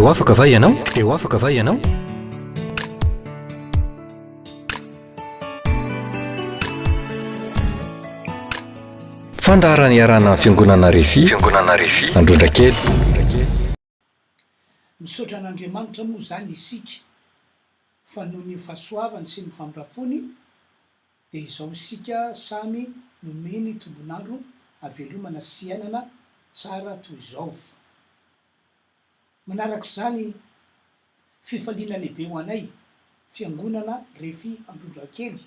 Dia ho afaka va ianao? Dia ho afaka va ianao? Fandaharana iarahana amin'ny Fiangonana Refi, Fiangonana Refi, Androndrakely. Misaotra an'Andriamanitra moa izany isika fa noho ny fahasoavany sy ny famindram-pony dia izao isika samy nomeny tombon'andro havelomana sy hiainana tsara toy izao. Manaraka izany, fifaliana lehibe ho anay Fiangonana Refi Androndrakely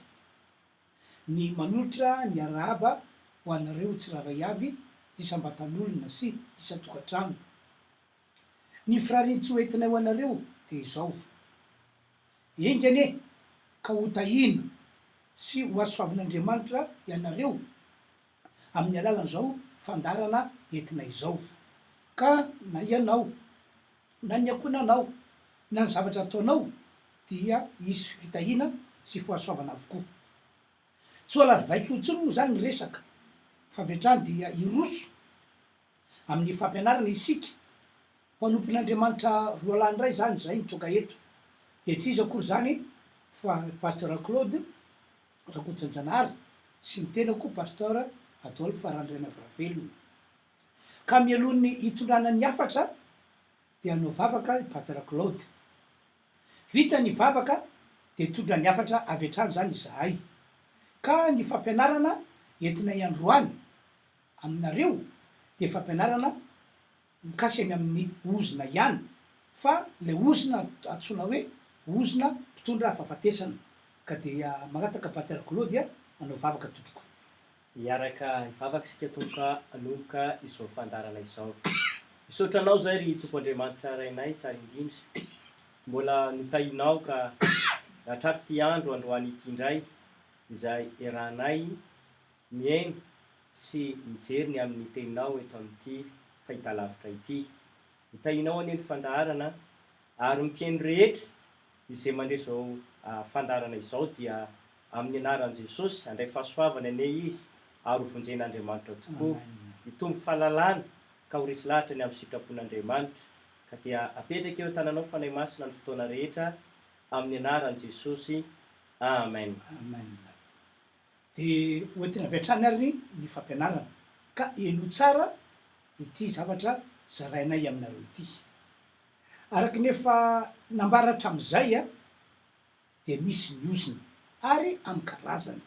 ny manolotra ny arahaba ho anareo tsirairay avy isam-batan'olona sy isan-tokantrano. Ny firarian-tsoa entinay ho anareo dia izao, Enga anie ka ho tahiana sy ho hasoavin'Andriamanitra ianareo amin'ny alalan'izao fandaharana entinay izao. Ka na ianao, na ny ankohonanao, na ny zavatra ataonao dia hisy fitahiana sy fahasoavana avokoa. Tsy ho halavaiko intsony moa izany ny resaka fa avy hatrany dia hiroso amin'ny fampianarana isika. Mpanompon'Andriamanitra roalahy indray izany izay no tonga eto. Dia tsy iza akory izany fa Pasteur Claude Rakotonjanahary sy ny tenako Pasteur Adolphe Randrianaviravelona. Ka mialoha ny hitondrana ny hafatra dia hanao vavaka i Pasteur Claude. Vita ny vavaka dia hitondra ny hafatra avy hatrany izany izahay. Ka ny fampianarana entinay androany aminareo dia fampianarana mikasika ny amin'ny ozona ihany fa ilay ozona antsoina hoe ozona mpitondra fahafatesana ka dia mangataka Pater Claude hanao vavaka tompoko. Hiaraka hivavaka isika Tompo ka hanomboka izao fandaharana izao. Misaotra Anao izay ry Tompo Andriamanitra Rainay tsara indrindra. Mbola notahinao ka nahatratra ity andro androany ity indray izay iarahanay mihaino sy mijery ny amin'ny Teninao eto amin'ity fahitalavitra ity. Ho tahinao anie ny fandaharana ary ny mpihaino rehetra izay mandre izao fandaharana izao dia amin'ny anaran'i Jesosy handray fahasoavana anie izy ary ho vonjen'Andriamanitra tokoa. Hitombo fahalalana ka ho resy lahatra ny amin'ny sitrapon'Andriamanitra. Ka dia apetraka eo an-tananao Fanahy Masina ny fotoana rehetra amin'ny anaran'i Jesosy. Amen. Amen. Dia hoentina avy hatrany ary ny fampianarana, ka henoy tsara ity zavatra zarainay aminareo ity. Araka ny efa nambara hatramin'izay dia misy ny ozona, ary amin'ny karazany.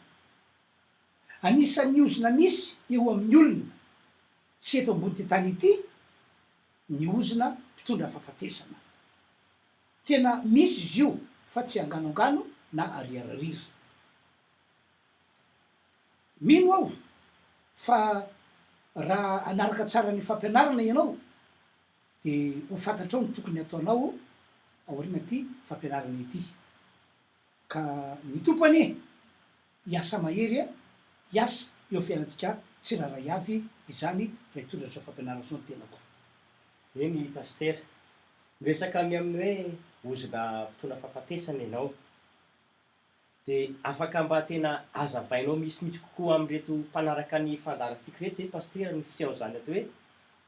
Anisan'ny ozona misy eo amin'ny olona sy eto ambon'ity tany ity ny ozona mpitondra fahafatesana. Tena misy izy io fa tsy anganoangano na ariararira. Mino aho fa raha hanaraka tsara ny fampianarana ianao dia ho fantatrao ny tokony hataonao aorian'ity fampianarana ity. Ka ny Tompo anie hiasa mahery hiasa eo fiainantsika tsirairay avy izany raha hitondra izao fampianarana izao ny tenako. Eny Pasitera, miresaka ny amin'ny hoe ozona mpitondra fahafatesana ianao. Dia afaka mba tena azavainao misimisy kokoa amin'ireto mpanaraka ny fandaharantsika ireto ve Pasitera ny fisehon'izany atao hoe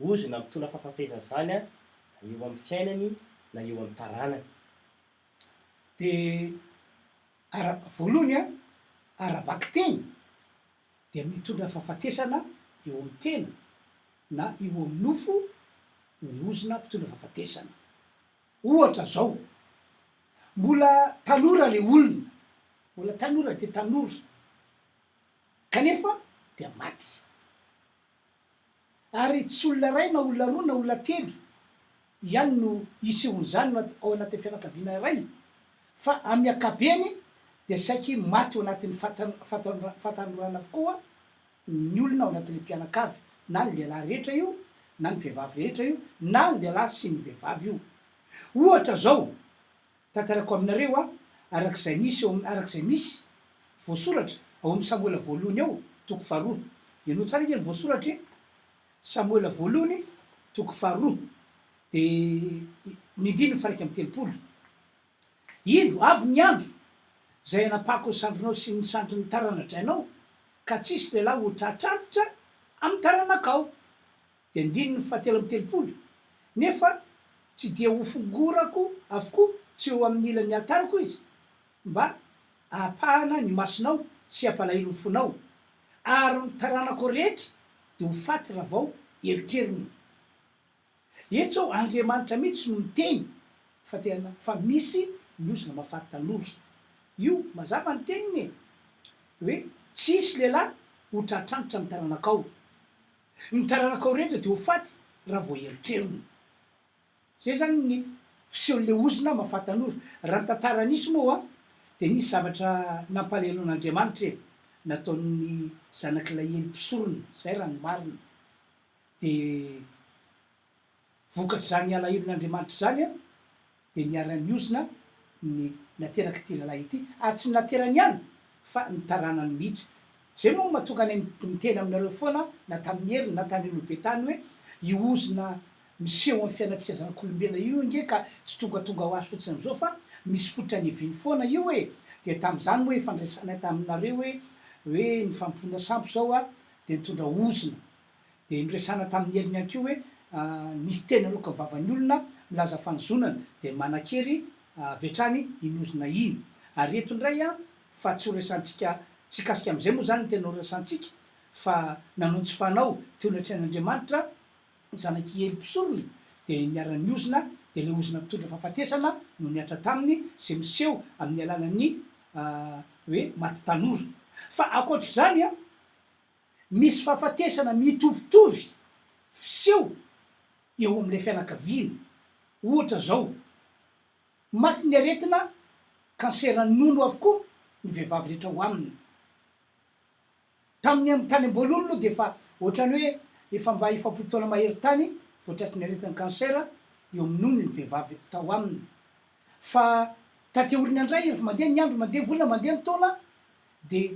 ozona mitondra fahafatesana izany na eo amin'ny fiainany na eo amin'ny taranany? Dia ara, voalohany an, ara-bakiteny dia mitondra fahafatesana eo amin'ny tena na eo amin'ny nofo ny ozona mpitondra fahafatesana. Ohatra zao, mbola tanora le olona, mbola tanora dia tanora, kanefa dia maty. Ary tsy olona iray na olona roa na olona telo ihany no isehoan'izany ao anatin'ny fianakaviana iray, fa amin'ny ankapobeny dia saiky maty ao anatin'ny fahatanorana avokoa ny olona ao anatin'ilay mpianakavy, na ny lehilahy rehetra io, na ny vehivavy rehetra io, na ny lehilahy sy ny vehivavy io. Ohatra izao, tantaraiko aminareo an, araka izay nisy eo amin'ny, araka izay misy voasoratra ao amin'ny Samoela voalohany ao, toko faharoa. Henoy tsara ange ny voasoratra e! Samoela voalohany, toko faharoa, dia ny andininy faha-31. Indro, avy ny andro izay hanapahako ny sandrinao sy ny sandrin'ny tarana-drainao, ka tsy hisy lehilahy ho tratrantitra amin'ny taranakao. Dia andininy fahatelo amby telopolo. Nefa. Tsy dia hofongorako avokoa tsy eo amin'ny ilan'ny alitarako izy, mba hahapahana ny masonao sy hampalahelo ny fonao, ary ny taranakao rehetra dia ho faty raha vao eritreriny. Etsy aho Andriamanitra mihitsy no miteny fa tena fa misy ny ozona mahafaty tanora. Io mazava ny teniny e! Hoe tsy hisy lehilahy ho tratranitra ny taranakao. Ny taranakao rehetra dia ho faty raha vao eritreriny. Zay zany ny fisehon'le ozona mahafaty tanora. Raha ny tantara nisy moa dia nisy zavatra nampalahelo an'Andriamanitra e! Nataon'ny zanak'ilay Ely mpisorona, zay raha ny marina. Dia vokatr'izany alahelon'Andriamanitra izany dia niara-niozona ny naterak'ity lehilahy ity, ary tsy ny naterany ihany fa ny taranany mihitsy. Izay moa no mahatonga anay miteny aminareo foana na tamin'ny heriny na tany aloha be tany hoe io ozona miseho amin'ny fiainantsika zanak'olombelona io ange ka tsy tongatonga ho azy fotsiny amin'izao fa misy fototra niaviany foana io e! Dia tamin'izany moa efa niresahanay taminareo hoe hoe ny fanompoana sampy izao dia nitondra ozona Dia noresahana tamin'i Heriny ihany koa hoe nisy teny aloaka vavan'ny olona milaza fanozonana dia manan-kery avy hatrany iny ozona iny. Ary eto indray fa tsy horesahantsika tsy hikasika amin'izay moa izany ny tena horesahantsika fa nanao ny tsy fanao teo anatrehan'Andriamanitra ny zanak'i Ely mpisorona dia niharan'ny ozona dia ilay ozona mitondra fahafatesana no nihatra taminy izay miseho amin'ny alalan'ny hoe maty tanora. Fa ankoatr'izany Misy fahafatesana mitovitovy fiseho eo amin'ilay fianakaviana. Ohatra izao, matin'ny aretina kanseran'ny nono avokoa ny vehivavy rehetra ao aminy. Tamin'ny tany am-boalohany aloha dia efa ohatran'ny hoe efa mba 40 taona mahery tany vao tratry ny aretina kansera eo amin'ny nono ny vehivavy tao aminy. Fa taty aoriana indray, rehefa mandeha ny andro, mandeha ny volana, mandeha ny taona dia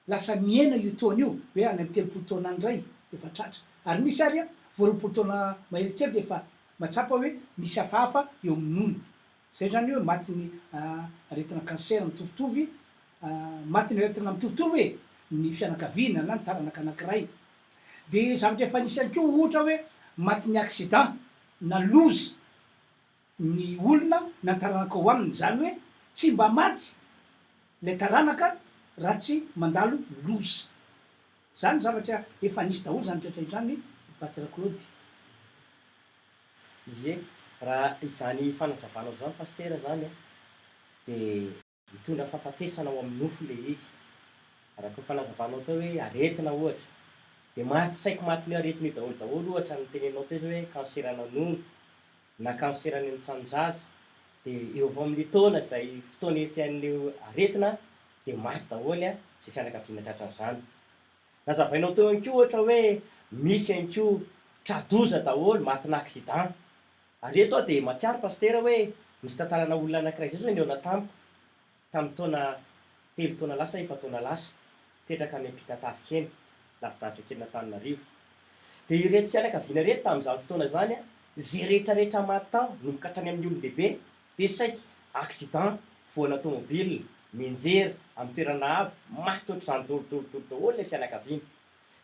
Lasa mihena io taona io, hoe any amin'ny 30 taona any indray dia efa tratra. Ary misy ary vao 20 taona mahery kely dia efa mahatsapa hoe misy hafahafa eo amin'ny nono. Izay izany hoe matin'ny aretina cancer mitovitovy, matin'ny aretina mitovitovy e, ny fianakaviana na ny taranaka anankiray. Dia zavatra efa nisy ihany koa ohatra hoe matin'ny accident na loza. ny olona na ny taranaka ao aminy, izany hoe tsy mba maty ilay taranaka raha tsy mandalo loza. Izany zavatra efa nisy daholo izany rehetra izany ry Pasteur Claude. Ie, raha izany fanazavanao izany Pasitera izany an, dia Mitondra fahafatesana ao amin'ny nofo ilay izy. Araka ny fanazavanao teo hoe aretina ohatra, dia maty saiky matin'io aretina io daholo daholo ohatra ny teneninao teo izao hoe kanserana nono na kansera any amin'ny tranon-jaza, dia eo avao amin'ilay taona izay fotoana ihetsehan'ilay aretina dia maty daholo izay fianakaviana tratran'izany. Nazavainao teo ihany koa ohatra hoe misy ihany koa tra-doza daholo, matina accident. Ary eto aho dia mahatsiaro Pasitera hoe misy tantarana olona anankiray izay zao nihaona tamiko tamin'ny taona telo taona lasa efa-taona lasa, mipetraka any Ampitatafika eny, lavidavitra kelin'Antananarivo. Dia ireto fianakaviana ireto tamin'izany fotoana izany, izay rehetra rehetra maty tao, nomboka tany amin'ny olon-dehibe, dia saiky accident, voana tomobile, mianjera amin'ny toerana avo, maty ohatr'izany daholo daholo daholo daholo ilay fianakaviana.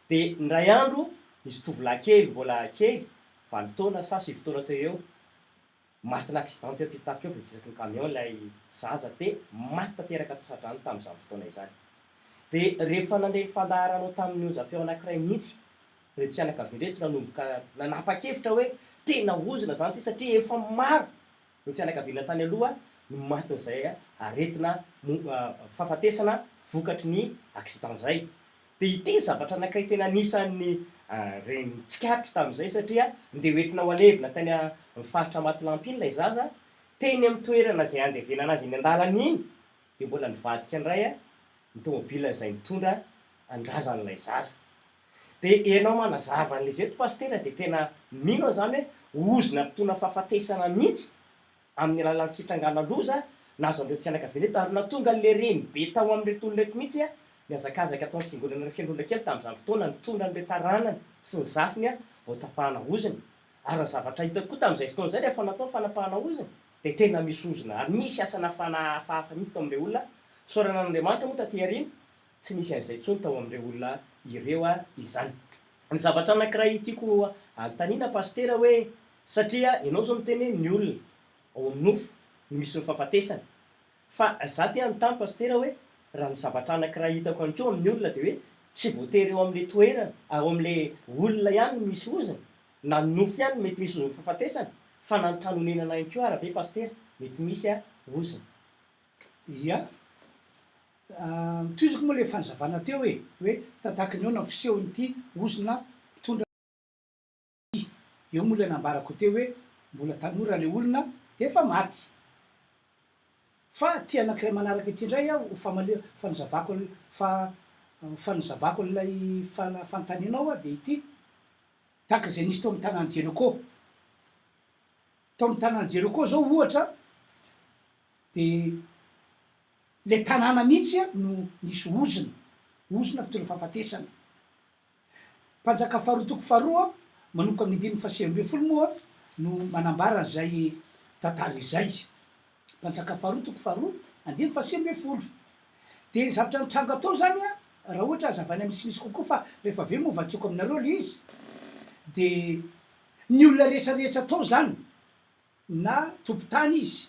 Dia indray andro nisy tovolahy kely mbola kely, valo taona sa sivy taona teo eo, matina accident teo Ampitatafika eo voatsisaky ny camion ilay zaza dia maty tanteraka tsa-drano tamin'izany fotoana izany. Dia rehefa nandre ny fandaharanao tamin'ny onjam-peo anankiray mihitsy ireto fianakaviana ireto nanomboka nanapa-kevitra hoe tena ozona izany ity satria efa maro ireo fianakaviana tany aloha no matin'izay aretina fahafatesana vokatry ny accident izay. Dia ity zavatra anankiray tena anisan'ny reny tsikaritro tamin'izay satria ndeha hoentina ho alevina tany amin'ny faritra Ambatolampy iny ilay zaza, teny amin'ny toerana izay andevenana azy eny an-dalana iny dia mbola nivadika indray ny tomobile izay nitondra ny razan'ilay zaza. Dia ianao manazava an'ilay izy eto Pasitera dia tena mino aho izany hoe ozona mpitondra fahafatesana mihitsy amin'ny alalan'ny fitrangana loza nahazo an'ireto fianakaviana ireto ary nahatonga an'ilay renibe tao amin'ireto olona ireto mihitsy nihazakazaka tao amin'ny fiangonana fiangonana kely tamin'izany fotoana nitondra an'ireo taranany sy ny zafiny vao tapahana ozona ary ny zavatra hitako koa tamin'izay fotoana izay rehefa natao ny fanapahana ozona dia tena misy ozona ary misy asana fanahy hafahafa mihitsy tao amin'ilay olona isaorana an'Andriamanitra moa taty aoriana tsy nisy an'izay intsony tao amin'ireo olona ireo izany. Ny zavatra anankiray tiako anontaniana Pasitera hoe. Satria ianao izao miteny hoe ny olona ao amin'ny nofo no misy ny fahafatesana. Fa za te hanontany Pasitera hoe raha ny zavatra anakiray hitako ihany koa amin'ny olona dia hoe tsy voatery eo amin'ilay toerana, ao amin'ilay olona ihany no misy ozona, na ny nofo ihany no mety misy ozon'ny fahafatesana, fa na ny tany onenana ihany koa ara ve Pasitera mety misy ozona? Ia. Tohizako moa ilay fanazavana teo e, hoe tahaka ny ahoana ny fisehon'ity ozona mpitondra. ity. Eo moa ilay nambarako teo hoe mbola tanora ilay olona dia efa maty. Fa ity anankiray manaraka ity indray aho ho famali- fanazavako an'l- fa fanazavako an'ilay fa- fanontanianao aho dia ity, tahaka izay nisy tao amin'ny tanàn'i Jeriko. Tao amin'ny tanàn'i Jeriko izao ohatra dia ilay tanàna mihitsy no nisy ozona, ozona mpitondra fahafatesana. Mpanjaka faharoa toko faharoa manomboka amin'ny andininy fahasivy ambin'ny folo moa no manambara an'izay tantara izay. Mpanjaka faharoa toko faharoa andininy fahasivy ambin'ny folo. Dia ny zavatra nitranga tao izany an, raha ohatra hazavaina misimisy kokoa fa rehefa avy eo moa vakiako aminareo ilay izy, dia ny olona rehetra rehetra tao izany na tompon-tany izy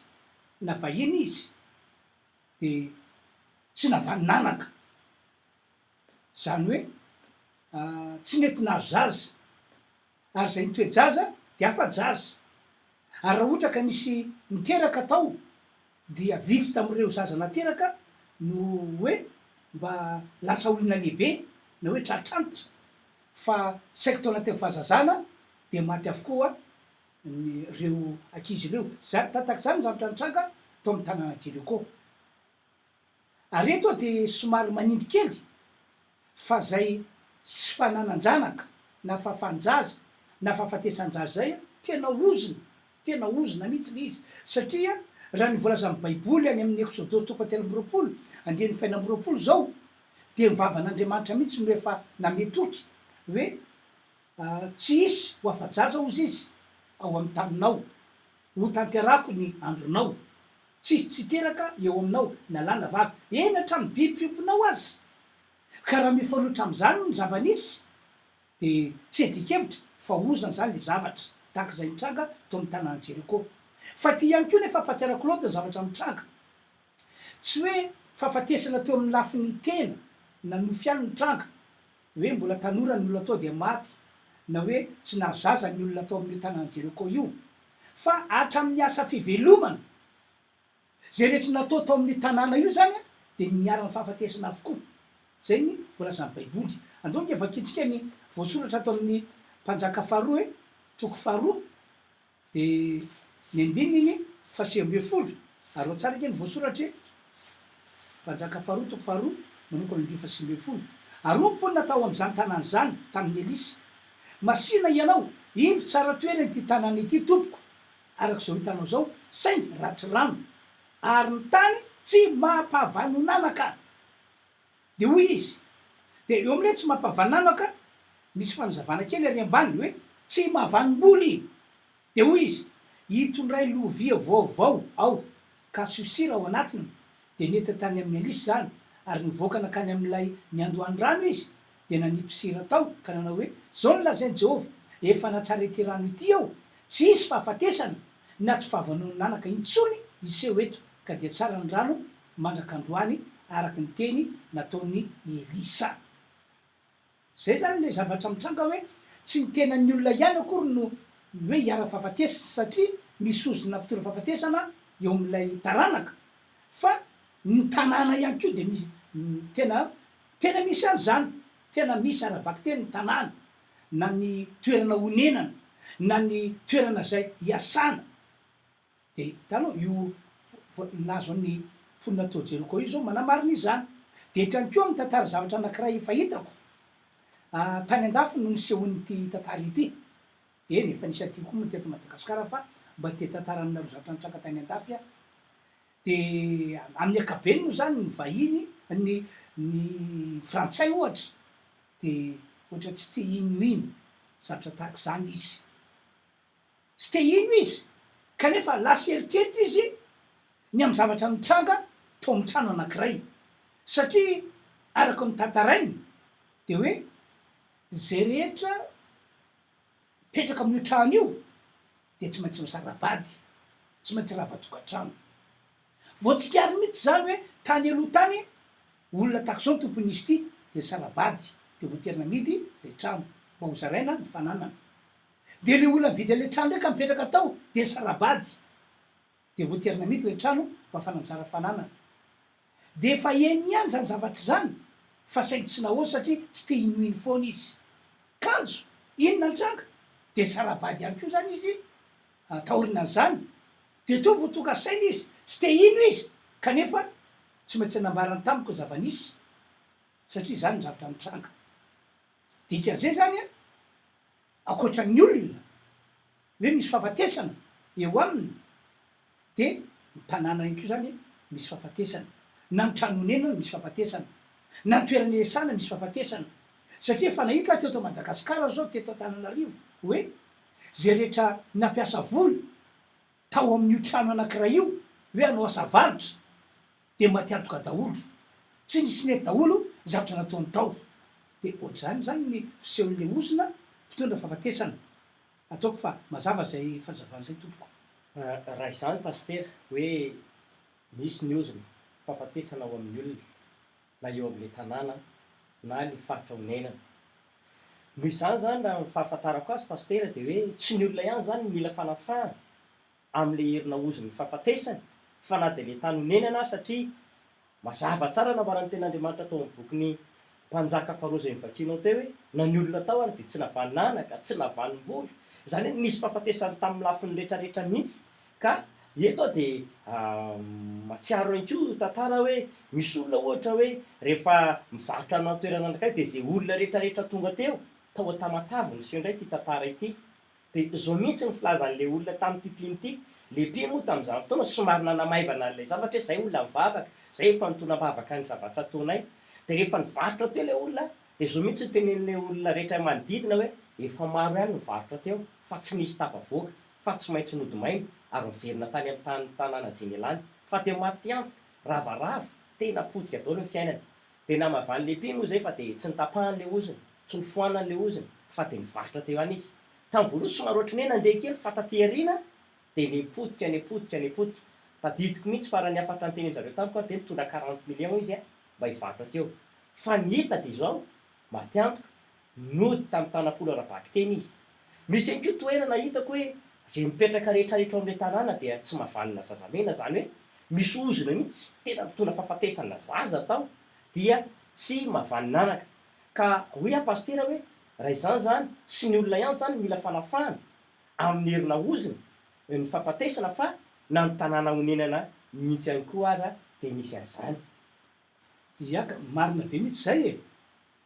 na vahiny izy dia tsy navanin'anaka. Izany hoe tsy nety nahazo zaza, ary izay nitoe-jaza dia afa-jaza. Ary raha ohatra ka nisy niteraka tao dia vitsy tamin'ireo zaza nateraka no hoe mba lasa olona lehibe na hoe tratrantitra fa saiky tao anatin'ny fahazazana dia maty avokoa ny ireo ankizy ireo. Izany, tahaka izany ny zavatra nitranga tao amin'ny tanàna Jeriko. Ary eto aho dia somary manindry kely fa zay tsy fananan-janaka na fahafan-jaza na fahafatesan-jaza zay tena ozona, tena ozona mihitsy le izy satria raha ny voalazan'ny baiboly any amin'ny Eksodosy toko fahatelo amby roapolo andininy fahenina amby roapolo zao dia ny vavan'Andriamanitra mihitsy no efa namehy toky hoe tsy hisy ho afa-jaza hozy izy ao amin'ny taninao, ho tanterako ny andronao. Tsisy tsy teraka eo aminao na lahy na vavy, eny hatramin'ny biby fiompinao aza. Ka raha mifanohitra amin'izany ny zava-nisy dia tsy adin-kevitra fa ozona izany ilay zavatra, tahaka izay nitranga tao amin'ny tanàn'i Jeriko. Fa ity ihany koa nefa ampahatsiarako Lota ny zavatra mitranga. Tsy hoe fahafatesana teo amin'ny lafiny tena na nofy ihany no tranga, hoe mbola tanora ny olona tao dia maty, na hoe tsy nahazo zaza ny olona tao amin'io tanàn'i Jeriko io, fa hatramin'ny asa fivelomana izay rehetra natao tao amin'io tanàna io izany dia niharan'ny fahafatesana avokoa. Izay ny voalazan'ny Baiboly. Andao ange vakintsika ny voasoratra ato amin'ny Mpanjaka faharoa e, toko faharoa. Dia ny andininy fahasivy ambin'ny folo, ary ao tsara ange ny voasoratra e, Mpanjaka faharoa toko faharoa, manomboka amin'ny andininy fahasivy ambin'ny folo. Ary hoy ny mponina tao amin'izany tanàna izany tamin'i Elisa, Masìna hianao, indro tsara toerana ity tanàna ity, tompoko, araka izao hitanao izao, saingy ratsy rano, ary ny tany tsy mampavanonanaka. Dia hoy izy, dia eo amin'ilay tsy mampavananaka, misy fanazavana kely ary ambany hoe tsy mahavanom-boly. Dia hoy izy, Itondray lovia vaovao aho, ka asio sira ao anatiny. Dia nentiny tany amin'i Elisa izany, ary nivoaka nankany amin'ilay niandohan'ny rano izy, dia nanipy sira tao, ka nanao hoe, Izao no lazain'i Jehovah, 'Efa nahatsara ity rano ity aho, tsy hisy fahafatesana na tsy fahavanonanaka intsony hiseho eto. Ka dia tsara ny rano mandraka androany araka ny teny nataon'i Elisa. Izay izany ilay zavatra mitranga hoe tsy ny tenan'ny olona ihany akory no hoe hiara-fahafatesana satria misy ozona mpitondra fahafatesana eo amin'ilay taranaka fa ny tanàna ihany koa dia misy tena tena misy ihany izany, tena misy ara-bakiteny ny tanàna na ny toerana honenana na ny toerana izay hiasana. Dia hitanao, io nahazo an'ny mponina tao Jeriko io izao manamarina izany. Dia eto ihany koa mitantara zavatra anankiray efa hitako. Tany andafy no nisehoan'ity tantara ity. Eny, efa nisy aty koa moa teto Madagasikara fa mba te hitantara aminareo zavatra nitranga tany andafy aho. Dia amin'ny ankapobeny moa izany ny vahiny, ny ny frantsay ohatra, dia ohatra tsy te hinohino zavatra tahaka izany izy. Tsy te hino izy, kanefa lasa eritreritra izy ny amin'ny zavatra nitranga tao amin'ny trano anankiray. Satria araka ny tantarainy dia hoe izay rehetra mipetraka amin'io trano io. Dia tsy maintsy misara-bady, tsy maintsy rava tokantrano. Voatsikariny mihitsy izany hoe tany aloha tany, olona tahaka izao ny tompon'izy ity, dia nisara-bady, dia voatery namidy ilay trano, mba hozaraina ny fananana. Dia ilay olona nividy an'ilay trano indray ka mipetraka tao, dia nisara-bady, dia voatery namidy ilay trano mba hahafahana mizara fananana. Dia efa henony ihany izany zavatra izany, fa saingy tsy nahoany satria tsy te hinohino foana izy. Kanjo, inona ny tranga? Dia nisara-bady ihany koa izany izy taorianan'izany. Dia teo vao tonga saina izy, tsy te hino izy, kanefa tsy maintsy nambarany tamiko ny zava-nisy, satria izany ny zavatra nitranga. Dikan'izay izany an, ankoatra ny olona, hoe misy fahafatesana eo aminy, dia ny tanàna ihany koa izany misy fahafatesana, na ny trano onenana misy fahafatesana, na ny toerana iasana misy fahafatesana, satria efa nahita aho teto Madagasikara izao, teto Antananarivo, hoe izay rehetra nampiasa vola tao amin'io trano anankiray io, hoe hanao asa varotra, dia maty antoka daholo, tsy nisy nety daholo ny zavatra nataony tao, dia ohatr'izany izany ny fisehon'ilay ozona mpitondra fahafatesana. Ataoko fa mazava izay fanazavana izay tompoko. Raha izany Pasitera, hoe misy ny ozona, fahafatesana ao amin'ny olona, na eo amin'ilay tanàna, na ny faritra onenana. Noho izany izany raha ny fahafantarako azy Pasitera dia hoe tsy ny olona ihany izany no mila fanafahana amin'ilay herina ozon'ny fahafatesana fa na dia ilay tany onenana ary satria Mazava tsara nambaran'ny Tenin'Andriamanitra tao amin'ny bokin'ny Mpanjaka faharoa izay novakianao teo hoe, na ny olona tao ary dia tsy navanin'anaka, tsy navanim-bola. Izany hoe nisy fahafatesana tamin'ny lafiny rehetrarehetra mihitsy. Ka eto aho dia mahatsiaro ihany koa tantara hoe misy olona ohatra hoe rehefa mivarotra any toerana anankiray dia izay olona rehetrarehetra tonga teo, tao Tamatave no niseho indray ity tantara ity. Dia izao mihitsy ny filazan'ilay olona tamin'ity mpino ity, ilay mpino moa tamin'izany fotoana somary nanamaivana an'ilay zavatra hoe izay olona mivavaka, izay efa nitondra am-bavaka ny zavatra ataonay. Dia rehefa nivarotra teo ilay olona, dia izao mihitsy no tenenin'ilay olona rehetra manodidina hoe efa maro ihany ny nivarotra teo fa tsy nisy tafavoaka, fa tsy maintsy nody maina ary niverina tany amin'ny tany tanàna izay nialany, fa dia maty antoka, ravarava, tena potika daholo ny fiainany. Dia namavanin'ilay mpino moa izay fa dia tsy notapahany ilay ozona, tsy nofoanany ilay ozona fa dia nivarotra teo ihany izy. Tamin'ny voalohany somary ohatran'ny hoe nandeha kely fa taty aoriana dia nipotika, nipotika, nipotika. Tadidiko mihitsy fa raha ny hafatra notenenin-dRareo tamiko ary dia nitondra quarante millions izy mba hivarotra teo. Fa ny hita dia izao, maty antoka, nody tamin'ny tanam-polo ara-bakiteny izy. Misy ihany koa toerana hitako hoe izay mipetraka rehetrarehetra ao amin'ilay tanàna dia tsy mahavanona zazamena, izany hoe misy ozona mihitsy tena mitondra fahafatesana zaza tao dia tsy mahavanona anaka. Ka hoy aho pasitera hoe raha izany izany, tsy ny olona ihany izany no mila fanafahana amin'ny herina ozona ny fahafatesana fa na ny tanàna onenana mihitsy ihany koa ara dia misy an'izany. Ia ka, marina be mihitsy izay e!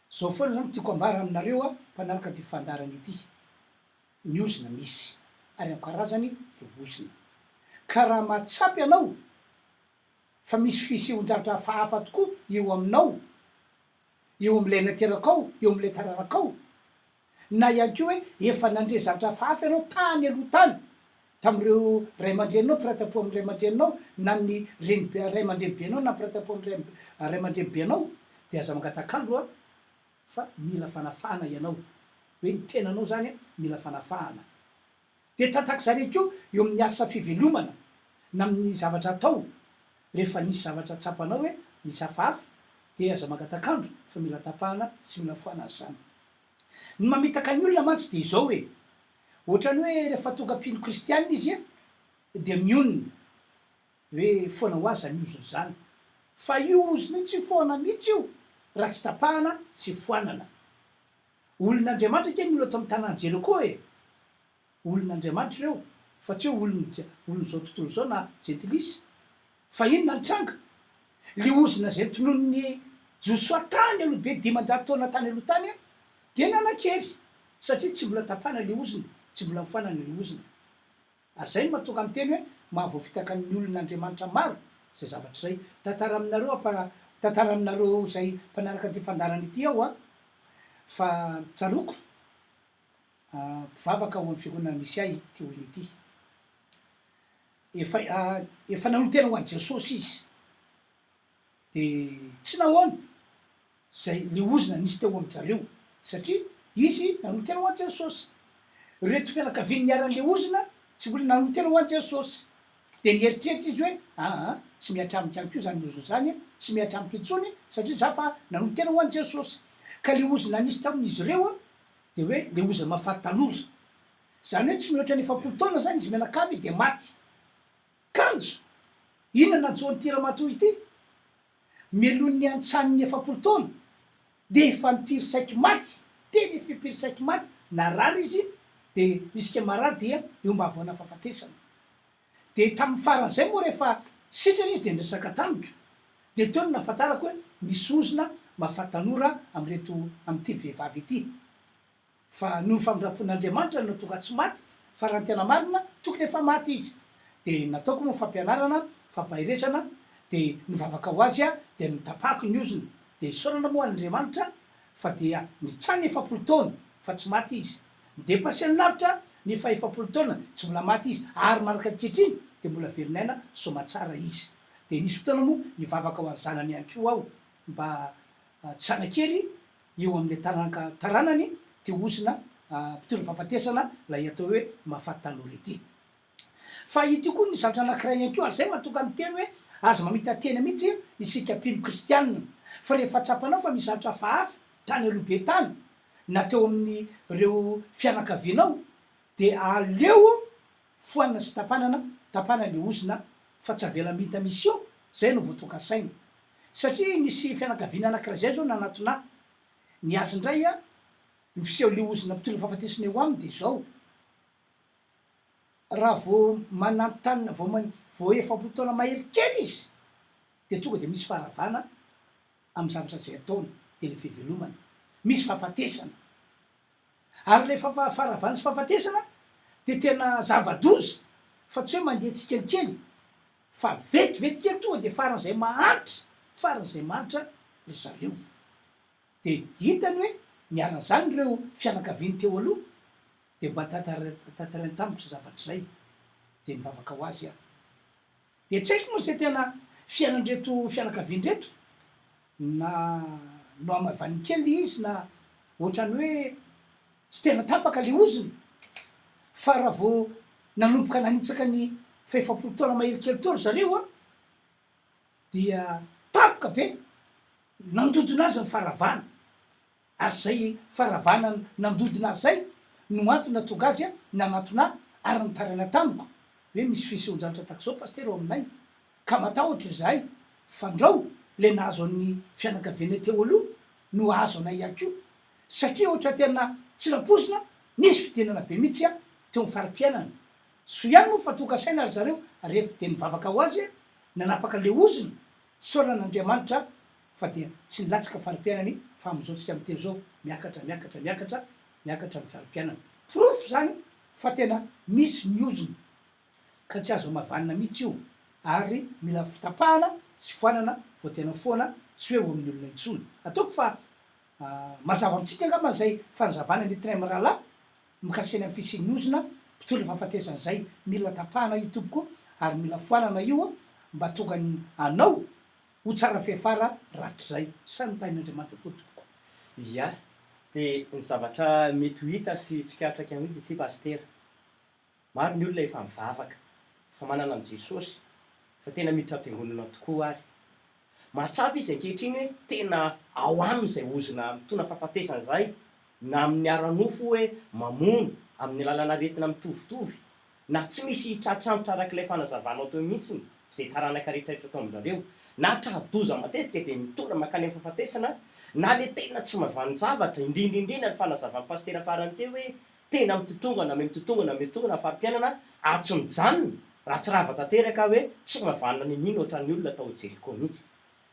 Zao foana zany tiako ambara aminareo a mpanaraka ity fandaharana ity, ny ozona misy ary am karazany le ozona. Ka raha mahatsapa ianao fa misy fisehon-javatra hafahafa tokoa eo aminao, eo amin'ilay naterakao, eo amin'ilay taranakao, na ihany koa hoe efa nandre zavatra hafahafa ianao tany aloha tany, tamin'ireo ray aman-dreninao, mpiray tampo amin'ny ray aman-dreninao, na ny renibe, ray aman-drenibenao na mpiray tampo amin'ny ray aman-drenibenao, dia aza mangatak'andro an, fa mila fanafahana ianao, hoe ny tenanao izany an, mila fanafahana. Dia tahaka izany ihany koa eo amin'ny asa fivelomana, na amin'ny zavatra atao, rehefa nisy zavatra tsapanao hoe misy hafahafa, dia aza mangatak'andro fa mila tapahana sy mila foanana izany. Ny mamitaka ny olona mantsy dia izao hoe, ohatran'ny hoe rehefa tonga mpino kristianina izy dia mionona hoe foana ho azy izany ozona izany. Fa io ozona io tsy foana mihitsy io raha tsy tapahana sy foanana. Olon'Andriamanitra ange ny olona ato amin'ny tanàn'i Jeriko e! Olon'Andriamanitra ireo fa tsy hoe olon'ny olon'izao tontolo izao na jentilisa. Fa inona ny tranga? Ilay ozona izay notononin'i Josoa tany aloha be 500 taona tany aloha tany dia nanan-kery satria tsy mbola tapahana ilay ozona, tsy mbola nofoanana ilay ozona. Ary izay no mahatonga miteny hoe mahavoafitaka ny olon'Andriamanitra maro izay zavatra izay. Tantara aminareo ampa tantara aminareo izay mpanaraka ity fandaharana ity aho an, fa tsaroako mpivavaka ao amin'ny fiangonana misy ahy ity olona ity. Efa efa nanolo-tena ho an'i Jesosy izy. Dia tsy nahoany izay le ozona nisy teo amin-jareo satria izy nanolo-tena ho an'i Jesosy. Ireto fianakaviany niharan'le ozona. Tsy mbola nanolo-tena ho an'i Jesosy. Dia nieritreritra izy hoe, Aa, tsy mihatra amiko ihany koa izany ozona izany, tsy mihatra amiko intsony, satria izaho efa nanolo-tena ho an'i Jesosy. Ka ilay ozona nisy tamin'izy ireo dia hoe ilay ozona mahafaty tanora. Izany hoe tsy mihoatra ny 40 taona izany izy mianakavy dia maty. Kanjo, inona no nanjo an'ity ramatoa ity? Melohin'ny antsanin'ny 40 taona dia efa nipiry saiky maty, tena efa impiry saiky maty, narary izy dia isika marary dia eo ambavoana fahafatesana. Dia tamin'ny faran'izay moa rehefa sitrana izy dia niresaka tamiko, dia teo no nahafantarako hoe misy ozona mahafaty tanora amin'ireto amin'ity vehivavy ity. Fa noho ny famindram-pon'Andriamanitra no tonga tsy maty, fa raha ny tena marina, tokony efa maty izy. Dia nataoko moa ny fampianarana, fampaherezana, dia nivavaka ho azy aho, dia notapahako ny ozona. Dia isaorana moa an'Andriamanitra fa dia nitsahana 40 taona fa tsy maty izy. Ni-depasser-ny lavitra ny faha-efapolo taona, tsy mbola maty izy, ary manaraka ankehitriny dia mbola velon'aina soamatsara izy. Dia nisy fotoana moa nivavaka ho an'ny zanany ihany koa aho mba tsy hanan-kery eo amin'ilay taranaka taranany ity ozona mpitondra fahafatesana ilay atao hoe mahafaty tanora ity. Fa ity koa ny zavatra anankiray ihany koa, ary izay mahatonga miteny hoe aza mamita-tena mihitsy isika mpino kristianina, fa rehefa tsapanao fa misy zavatra hafahafa tany aloha be tany na teo amin'ireo fianakavianao dia aleo foanina sy tapanana tapana ilay ozona fa tsy avela mita mission, izay no vao tonga saina. Satria nisy fianakaviana anankiray izay zao nanatona ahy. Ny azy indray an, ny fiseho le ozona mpitondra fahafatesana eo aminy dia izao, raha vao mananontanona vao man- vao 40 taona mahery kely izy dia tonga dia misy faharavana amin'ny zavatra izay ataony, dia le fivelomana. Misy fahafatesana. Ary ilay fafa- faharavana sy fahafatesana dia tena zava-doza fa tsy hoe mandeha tsikelikely Fa vetivety kely tonga dia faran'izay mahantra, faran'izay mahantra ry zareo. Dia hitany hoe niharan'izany ireo fianakaviany teo aloha, dia mba tantarainy tamiko izay zavatra izay, dia nivavaka ho azy aho. Dia tsy haiko moa izay tena fiainan'ireto fianakaviany ireto, na nohamavaniny kely ilay izy na ohatran'ny hoe tsy tena tapaka ilay ozona, fa raha vao nanomboka nanitsaka ny fahefapolo taona mahery kely teo ry zareo an, dia tampoka be nandodona azy ny faharavana, ary izay faharavana nandodona azy izay no antony nahatonga azy nanatona ahy ary nitaraina tamiko hoe misy fisehoan-javatra tahaka izao Pasitera ao aminay ka matahotra izahay fandrao ilay nahazo an'ny fianakavianay teo aloha no hahazo anay ihany koa satria ohatra tena tsy nampoizina nisy fidinana be mihitsy teo amin'ny fari-piainana. Soa ihany moa fa tonga saina ry zareo rehefa dia nivavaka ho azy nanapaka le ozona, isaorana Andriamanitra fa dia tsy nilatsaka fari-piainany fa amin'izao tsika miteny izao miakatra miakatra miakatra miakatra ny fari-piainana. Porofo izany fa tena misy ny ozona ka tsy azo hamavanina mihitsy io ary mila fitapahana sy foanana vao tena foana tsy hoe eo amin'ny olona intsony. Ataoko fa Mazava amintsika angamba izay fanazavana nentinay mirahalahy mikasika ny amin'ny fisian'ny ozona mpitondra fahafatesana izay. Mila tapahana io tompoko ary mila foanana io mba tonga ny anao ho tsara fiafara rahatrizay. Samy tahin'Andriamanitra koa tompoko. Ia, dia ny zavatra mety ho hita sy tsikaritra ihany koa ity Pasitera, Maro ny olona efa mivavaka, efa manana an'i Jesosy, efa tena miditra am-piangonana tokoa ary. Mahatsapa izy ankehitriny hoe tena ao aminy izay ozona mitondra fahafatesana izay, na amin'ny ara-nofo hoe mamono amin'ny alalan'ny aretina mitovitovy, na tsy misy tratrantitra araka ilay fanazavanao teo mihitsy izay taranaka rehetra rehetra tao amin-drareo, na tra-doza matetika dia mitondra mankany amin'ny fahafatesana, na ilay tena tsy mahavanon-javatra, indrindra indrindra ny fanazavan'ny pasitera farany teo hoe Tena mitotongana, mitotongana, mitotongana ny fari-piainana ary tsy mijanona raha tsy rava tanteraka hoe tsy mahavanona n'inon'inona ohatran'ny olona tao Jeriko mihitsy.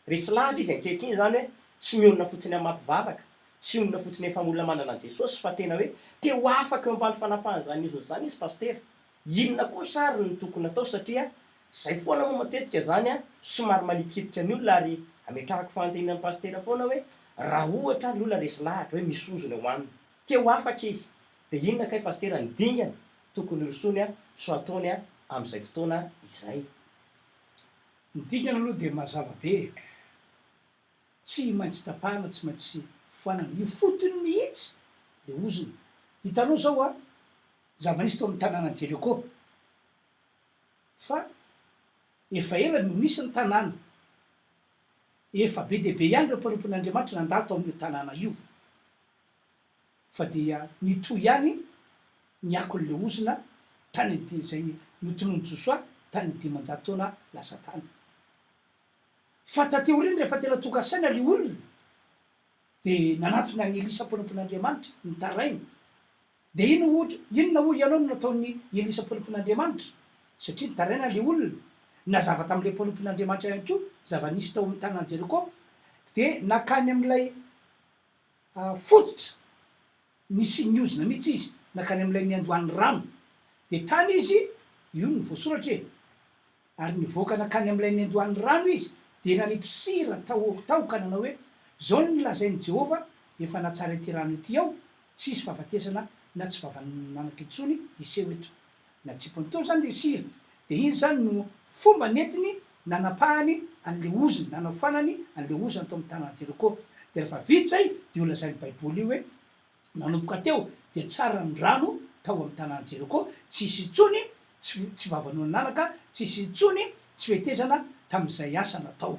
Resy lahatra izy ankehitriny izany hoe tsy mionona fotsiny amin'ny maha mpivavaka, tsy mionona fotsiny efa olona manana an'i Jesosy fa tena hoe te ho afaka eo ambany fanapahan'izany ozona izany izy Pasitera. Inona kosa ary no tokony atao satria izay foana moa matetika izany somary manitikitika ny olona ary ametrahako fanontaniana amin'i Pasitera foana hoe raha ohatra ary ny olona resy lahatra hoe misy ozona eo aminy Te ho afaka izy. Dia inona kay Pasitera ny dingana tokony hirosoany so ataony amin'izay fotoana izay? Ny dingana aloha dia mazava be e. Tsy maintsy tapahana, tsy maintsy foanana ifotony mihitsy le ozona. Hitanao zao an, zava-nisy tao amin'ny tanànan'i Jeriko. Fa efa ela no nisy ny tanàna. Efa be dia be ihany ireo mpanompon'Andriamanitra nandalo tao amin'io tanàna io. Fa dia nitohy ihany ny akon'ilay ozona tany izay notononin'i Josoa tany 500 taona lasa tany. Fa taty aoriana rehefa tena tonga saina ilay olona dia nanatona an'i Elisa mpanompon'Andriamanitra nitaraina. Dia inona ohatra, inona hoy ianao no nataon'i Elisa mpanompon'Andriamanitra? Satria nitaraina ilay olona. Nazava tamin'ilay mpanompon'Andriamanitra ihany koa ny zava-nisy tao amin'ny tanàn'i Jeriko. Dia nankany amin'ilay fototra nisian'ny ozona mihitsy izy, nankany amin'ilay niandohan'ny rano. Dia tany izy, io no voasoratra e, ary nivoaka nankany amin'ilay niandohan'ny rano izy, dia nanipy sira tao tao ka nanao hoe, Izao no nolazain'i Jehovah, Efa nahatsara ity rano ity aho, tsy hisy fahafatesana na tsy vavan'anaka intsony hiseho eto. Natsipiny teo izany ilay sira, dia iny izany no fomba nentiny nanapahany an'ilay ozona, nanafoanany an'ilay ozona tao amin'ny tanàn'i Jeriko. Dia rehefa vita izay, dia io lazain'ny Baiboly io hoe, Nanomboka teo dia tsara ny rano tao amin'ny tanàn'i Jeriko, tsy hisy intsony tsy tsy vavan'olon'anaka, tsy hisy intsony tsy fetezana tamin'izay asa natao.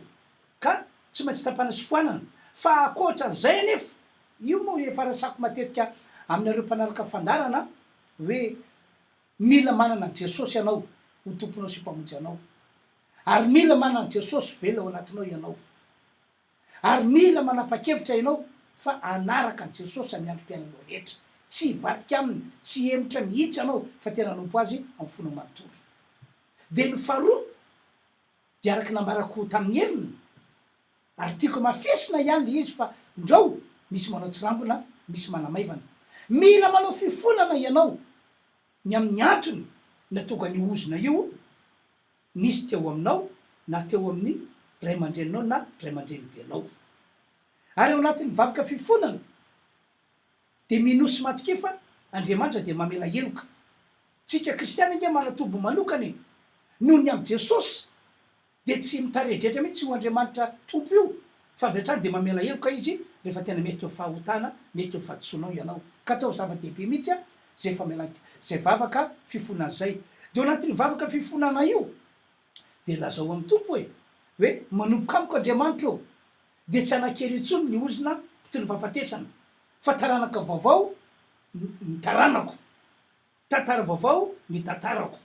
Ka tsy maintsy tapahana sy foanana. Fa ankoatra an'izay anefa, io moa efa resako matetika aminareo mpanaraka fandaharana hoe mila manana an'i Jesosy ianao ho Tomponao sy Mpamonjy anao. Ary mila manana an'i Jesosy velona ao anatinao ianao. Ary mila manapa-kevitra ianao fa hanaraka an'i Jesosy amin'ny androm-piainanao rehetra. Tsy hivadika aminy, tsy hihemotra mihitsy ianao fa tena hanompo Azy amin'ny fonao manontolo. Dia ny faharoa dia araka ny nambarako tamin'ny heriny, ary tiako hamafisina ihany ilay izy fa ndrao misy manao tsirambina, misy manamaivana. Mila manao fifonana ianao ny amin'ny antony nahatonga an'io ozona io nisy teo aminao na teo amin'ny ray aman-dreninao na ray aman-drenibenao. Ary ao anatin'ny vavaka fifonana dia minoa sy matokia fa Andriamanitra dia mamela heloka. Tsika kristiana ange manan-tombo manokana e! Noho ny amin'i Jesosy dia tsy mitaredretra mihitsy io Andriamanitra Tompo io fa avy hatrany dia mamela heloka Izy rehefa tena mety ho fahotana, mety ho fahadisoanao ianao. Ka ataovy zava-dehibe mihitsy izay famelan izay vavaka fifonana izay. Dia ao anatin'io vavaka fifonana io dia lazao amin'ny Tompo e, hoe manomboka amiko Andriamanitra ô, dia tsy hanan-kery intsony ny ozona mpitony ny fahafatesana, fa taranaka vaovao ny taranako, tantara vaovao ny tantarako.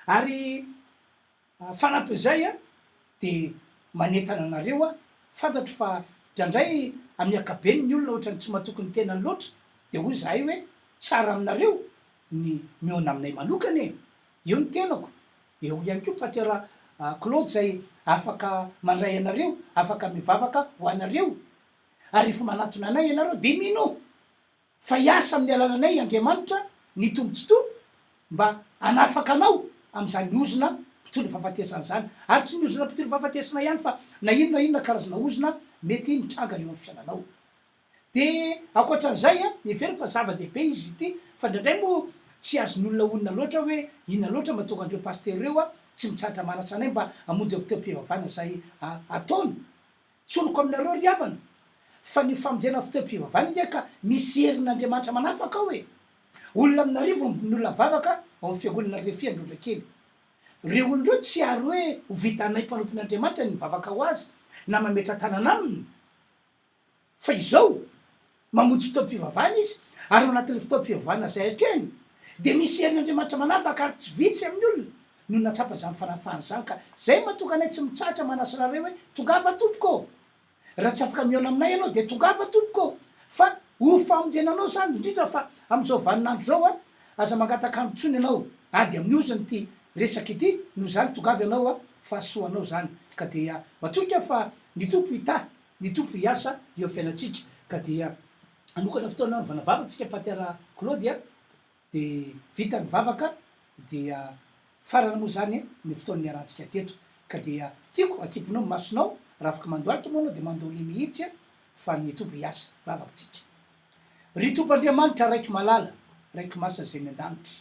Ary fanampin'izay dia manentana anareo aho, fantatro fa indraindray amin'ny ankapobeny ny olona ohatran'ny tsy matoky ny tenany loatra, dia hoy izahay hoe tsara aminareo ny mihaona aminay manokana e! Eo ny tenako, eo ihany koa Patera Claude izay afaka mandray anareo, afaka mivavaka ho anareo, ary rehefa manatona anay ianareo dia minoa Fa hiasa amin'ny alalanay Andriamanitra ny Tompo Tsitoha mba hanafaka anao amin'izany ozona mpitondra fahafatesana izany. Ary tsy ny ozona mpitondra fahafatesana ihany fa na inona na inona karazana ozona mety mitranga eo amin'ny fiainanao. Dia ankoatran'izay, heveriko fa zava-dehibe izy ity fa indraindray moa tsy azon'ny olona onona loatra hoe inona loatra mahatonga an'ireo pasitera ireo tsy mitsahatra manasa anay mba hamonjy ny fotoam-pivavahana izay ataony. Tsoriko aminareo ry havana fa ny famonjena fotoam-pivavahana ange ka misy herin'Andriamanitra manafaka ao e! Olona amin'arivony ny olona mivavaka ao amin'ny fiangonana Refi Androndrakely. Ireo olona ireo tsy ary hoe ho vitanay mpanompon'Andriamanitra ny mivavaka ho azy na mametra-tanana aminy fa izao Mamonjy fotoam-pivavahana izy, ary ao anatin'ilay fotoam-pivavahana izay atrehiny, dia misy herin'Andriamanitra manafaka, ary tsy vitsy amin'ny olona no nahatsapa izany fanafahana izany, ka izay no mahatonga anay tsy mitsahatra manasa anareo hoe, Tongava tompoko ô! Raha tsy afaka mihaona aminay ianao, dia tongava tompoko ô! Fa ho famonjena anao izany, indrindra fa amin'izao vaninandro izao an, aza mangataka andro intsony ianao, ady amin'ny ozona ity resaka ity, noho izany tongava ianao an, fa soa anao izany. Ka dia matoky aho fa ny Tompo hitahy Ny Tompo hiasa eo fiainantsika ka dia hanokana fotoana hanaovana vavaka tsika Pater Claude a, dia vita ny vavaka dia farany moa izany ny fotoana niarahantsika teto ka dia tiako akipinao ny masonao raha afaka mandohalika moa anao dia mandohalia mihitsy fa ny Tompo hiasa, vavaka tsika. Ry Tompo Andriamanitra Raiko malala, Raiko masina izay any an-danitra,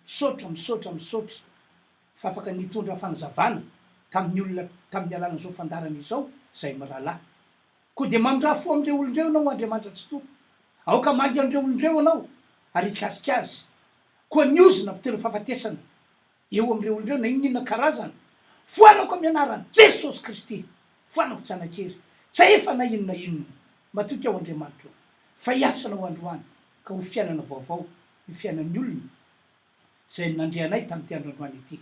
misaotra, misaotra, misaotra fa afaka nitondra fanazavana tamin'ny olona tamin'ny alalan'izao fandaharana izao izahay mirahalahy. Koa dia mamindrà fo amin'ireo olona ireo Ianao, Andriamanitra Tsitoha. Aoka hamangy an'ireo olona ireo Ianao ary hikasika azy. Koa ny ozona mpitondra fahafatesana eo amin'ireo olona ireo na inona inona karazany. Foanako amin'ny anaran'i Jesosy Kristy. Foanako tsy hanan-kery, tsy hahefa na inona na inona. Matoky aho Andriamanitro fa hiasa Anao androany ka ho fiainana vaovao ny fiainan'ny olona izay nandre anay tamin'ity andro androany ity.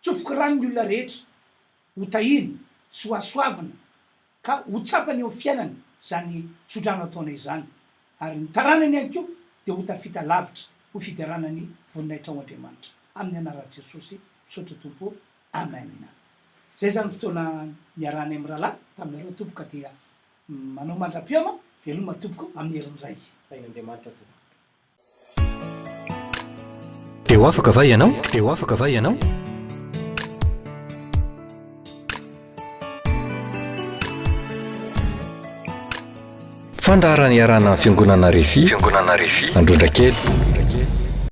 Tsofiko rano ny olona rehetra ho tahiana sy ho hasoavina ka ho tsapany eo amin'ny fiainany izany tsodrano ataonay izany ary ny taranany ihany koa dia ho tafita lavitra ho fiderana ny voninahitrao Andriamanitra. Amin'ny anaran'i Jesosy misaotra Tompo o. Amen. Zay zany fotoana niarahanay mirahalahy taminareo tompoko ka dia manao mandra-pihaona, veloma tompoko amin'ny herin'ny Ray. Tahin'Andriamanitra tompoko. Dia ho afaka va ianao? Dia ho afaka va ianao? Fandaharana iarahana amin'ny Fiangonana Refi, Fiangonana Refi, Androndrakely.